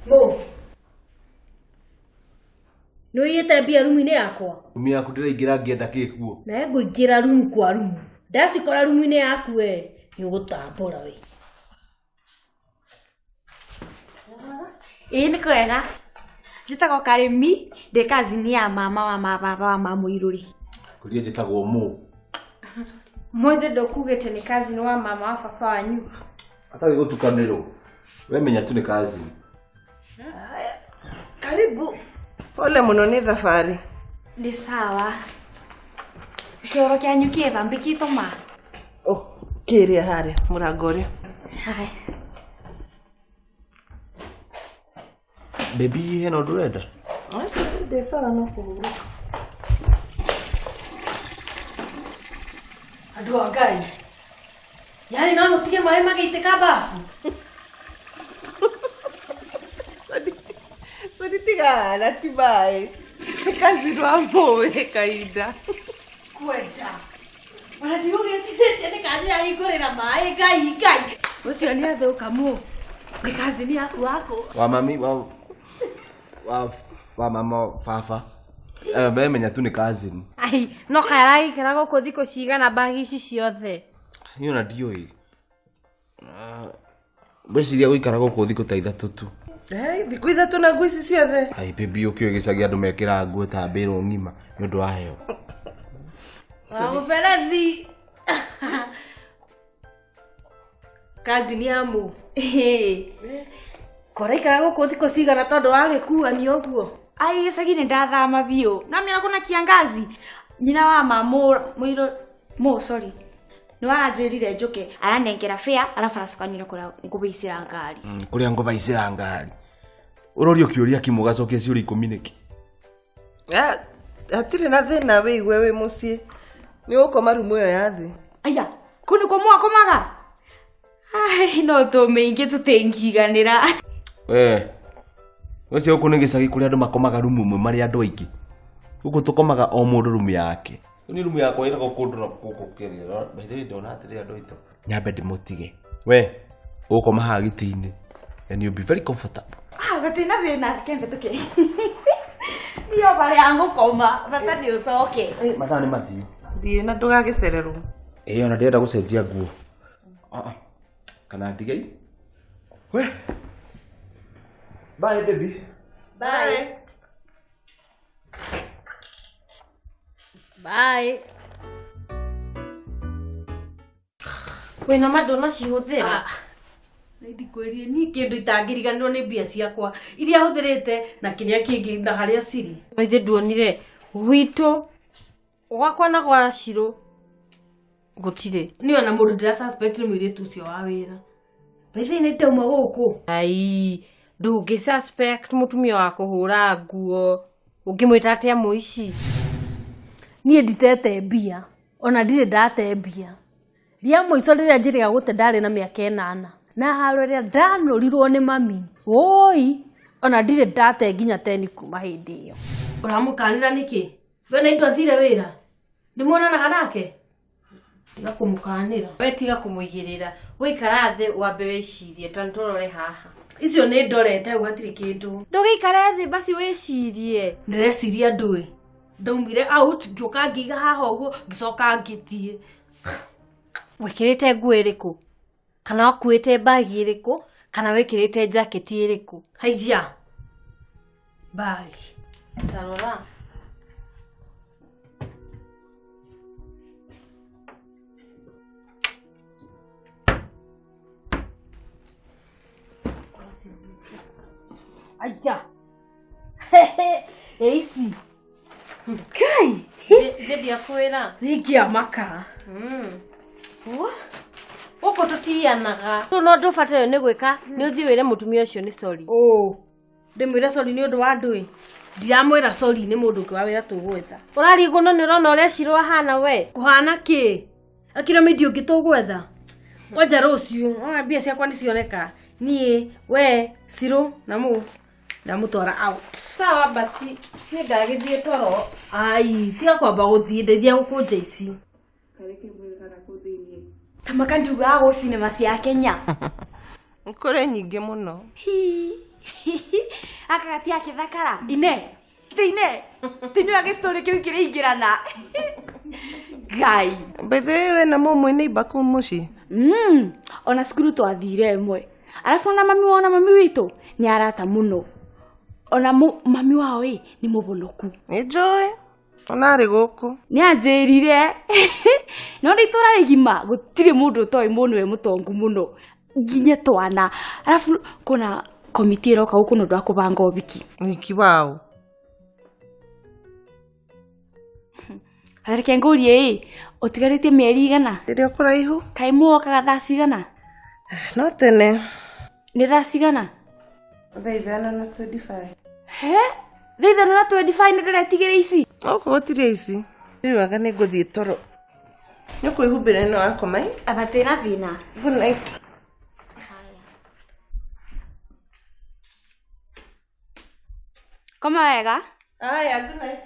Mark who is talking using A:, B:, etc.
A: Mũ. Nĩ ũiyĩte mbia rumu-inĩ yakwa?
B: Rumu yaku ndĩraingĩra ngĩenda kĩ kuo.
A: Nawe ngũingĩra rumu kwa rumu. Ndacikora rumu-inĩ yaku we, nĩ ũgũtambũra we.
C: Ĩĩ nĩ kwega. Njĩtagwo Karĩmi, ndĩ cousin ya mama wa baba wa Mamũirũrĩ.
B: Kũria njĩtagwo Mũ.
D: Mũthĩ ndũkugĩte nĩ cousin wa mama wa baba wanyu.
B: Hatarĩ gũtukanĩrwo. We menya tu nĩ cousin.
E: Karibu. Pole mũno nĩ thabarĩ.
C: Nĩ sawa. Kĩoro kĩanyu kĩeva mbĩkĩtwo ma?
E: Oh, kĩrĩa harĩa mũrango ũrĩa.
C: Haya.
B: Baby hena ũndũ ũrenda?
E: Aca ndĩ sawa no kũhurũka.
A: Andũ a Ngai. Yaani no mũtige maĩ magĩitĩka mbabu.
E: Sori tiga ti maĩ. Nĩ cousin wa mũĩ kahinda.
A: Kwenda. Ona ndigũgĩcirĩtie nĩ kazi ahingũrĩra maĩ Ngai Ngai. Ũcio nĩ athũka mũ. Nĩ cousin yaku waku.
B: Wa mami wa mama baba. Eh, we menya tu nĩ cousin.
D: Ai, no kaĩ aragĩikara gũkũ thikũ cigana mbagi ici ciothe.
B: Niĩ ona ndiũĩ. Ngwĩciria gũikara gũkũ thikũ ta ithatũ tu.
E: Hey, thikũ ithatũ na nguo ici ciothe.
B: Ai baby ũkĩũĩ gĩcagi andũ mekĩraga nguo ta mbĩrwo ng'ima nĩ ũndũ wa heho.
A: Wa mũberethi. Cousin ya mũ. Koraikara gũkũ thikũ cigana tondũ wa gĩkuani ũguo.
C: Ai gĩcagi nĩ ndathama biũ. Namĩona kuna kiangazi. Nyina wa mamũ mũirũ mũ sorry. Nĩ waranjĩrire njũke aranengera fare arabu aracoka kũrĩa ngũbĩicĩra ngari.
B: Kũrĩa ngũbaicĩra ngari. Ũrorio kĩũria kĩmwe ũgacokia ciũria ikũmi nĩkĩ?
E: Ah, hatirĩ na thĩna wĩigue wĩ mũciĩ. Nĩ ũgũkoma rumu ĩyo ya thĩ.
C: Aya, kũu nĩkuo mwakomaga? Ai, no tũmĩingĩ tũtingĩiganĩra.
B: We. Ũcio gũkũ nĩ gĩcagi kũrĩa andũ makomaga rumu ĩmwe marĩ andũ aingĩ. Gũkũ tũkomaga o mũndũ rumu yake. Ni rumu yakwa ĩragwo kũndũ na gũkũ kĩrĩa. By the way ndona atĩrĩ andũ aitũ. Nyambe ndĩmũtige. We, ũgũkoma haha gĩtĩ-inĩ. And you'll be very comfortable.
C: Ah, gatirĩ na thĩna, kembe tũke. Niyo barĩa ngũkoma, bata nĩ ũcoke.
B: Eh, mathaa nĩ mathiu.
E: Thiĩ na ndũgagĩcererwo.
B: Ĩĩ ona ndĩrenda gũcenjia nguo. Ah, ah. Kana ndigei. We. Bye baby.
E: Bye.
A: Bye.
D: Wĩna ma ndũnacihũthĩra?
A: Nĩ ndikwĩrie niĩ kĩndũ itangĩriganĩrwo nĩ mbia ciakwa iria hũthĩrĩte na kĩrĩa kĩngĩ na harĩa cirĩ.
D: Ithe nduonire gwitũ gwakwa na gwa Shirũ gũtirĩ.
A: Niĩ ona mũndũ ndĩra suspect nĩ mũirĩtu ũcio wa wĩra. By the way nĩ ndauma gũkũ.
D: Ai, ndũngĩ suspect mũtumia wa kũhũra nguo ũngĩmwĩta atĩa mũici?
A: Niĩ nditete mbia ona ndirĩ ndate mbia. Rĩa mũico rĩrĩa njĩrĩga gũte ndarĩ na mĩaka ĩnana na haro ĩrĩa ndanũrirwo nĩ mami woi ona ndirĩ ndate nginya teni kuma hĩndĩ ĩyo. Ũramũkanĩra nĩkĩ? We na indo athire wĩra nĩmuonanaga nake? Tiga kũmũkanĩra.
D: We tiga kũmũigĩrĩra wĩikara thĩ wambe wĩcirie ta nĩtũrore haha.
A: Icio nĩ ndorete hau hatirĩ kĩndũ.
D: Ndũgĩikare thĩ basi wĩcirie.
A: Ndĩreciria ndũĩ. Ndaumire out ngĩũka ngĩiga haha ũguo ngĩcoka ngĩthiĩ.
D: Wĩkĩrĩte nguo ĩrĩkũ? Kana wakuĩte mbagi ĩrĩkũ? Kana wĩkĩrĩte jaketi ĩrĩkũ?
A: Haijia. Mbagi.
D: Tarora.
A: Aja. Ĩ ici. Ngai.
D: Thĩ ndiakwĩra.
A: Nĩngĩamaka.
D: Gũkũ tũtiyanaga. Rĩu no ndũbataire nĩ gwĩka nĩ ũthiĩ wĩre mũtumia ũcio nĩ sorry.
A: Ũ. Ndĩmwĩre sorry nĩ ũndũ wa ndũĩ. Ndiramwĩra sorry nĩ mũndũ ũngĩ wa wĩra tũgwetha.
D: Ũrarigwo no nĩ ũrona ũrĩa Shirũ ahana we.
A: Kũhana kĩ? Akĩra mĩndi ũngĩ tũgwetha. Kwanja rũciũ, ona mbia ciakwa nĩ cioneka. Niĩ, we, Shirũ na mũ ndamũtwara out.
D: Sawa basi, niĩ ndagĩthiĩ toro.
A: Ai, tiga kwamba gũthiĩ ndeithia gũkũnja ici.
C: Tamaka njugaga gũ cinema cia Kenya.
E: Kũrĩ nyingĩ mũno.
C: Aka gatia kĩthakara ine tine tine wa gĩstory kĩu kĩraingĩrana ngai.
E: By the way, wena mũmwe neighbor kũu mũciĩ?
C: Ona cukuru twathire ĩmwe, arabu ona mami wao na mami witũ nĩ arata mũno, ona mami wao ĩ nĩ mũbonoku.
E: Nĩ njũĩ ona arĩ gũkũ.
C: Nĩ anjĩrire no nĩ itũra rĩgima gũtirĩ mũndũ ũtoĩ mũndũ we mũtongu mũno nginya twana, arabu kuna komiti ĩroka gũkũ nĩ ũndũ wa kũbanga ũbiki.
E: Wiki wao?
C: Reke ngũrie ĩ, ũtigarĩtie mĩeri igana?
E: Rĩrĩa kũraihu.
C: Kaĩ mũwokaga thaa cigana?
E: No tene.
C: Nĩ thaa cigana?
E: Thaa 5:25.
C: He, thaa 5:25 nĩ ndĩretigĩra ici.
E: Gũkũ gũtirĩ ici. Rĩu anga nĩ ngũthiĩ toro. Nĩ ũkwĩhumbĩra ĩno wakoma ĩ?
C: Abatĩ na thĩna.
E: Good night.
C: Koma wega.
E: Aya, good night.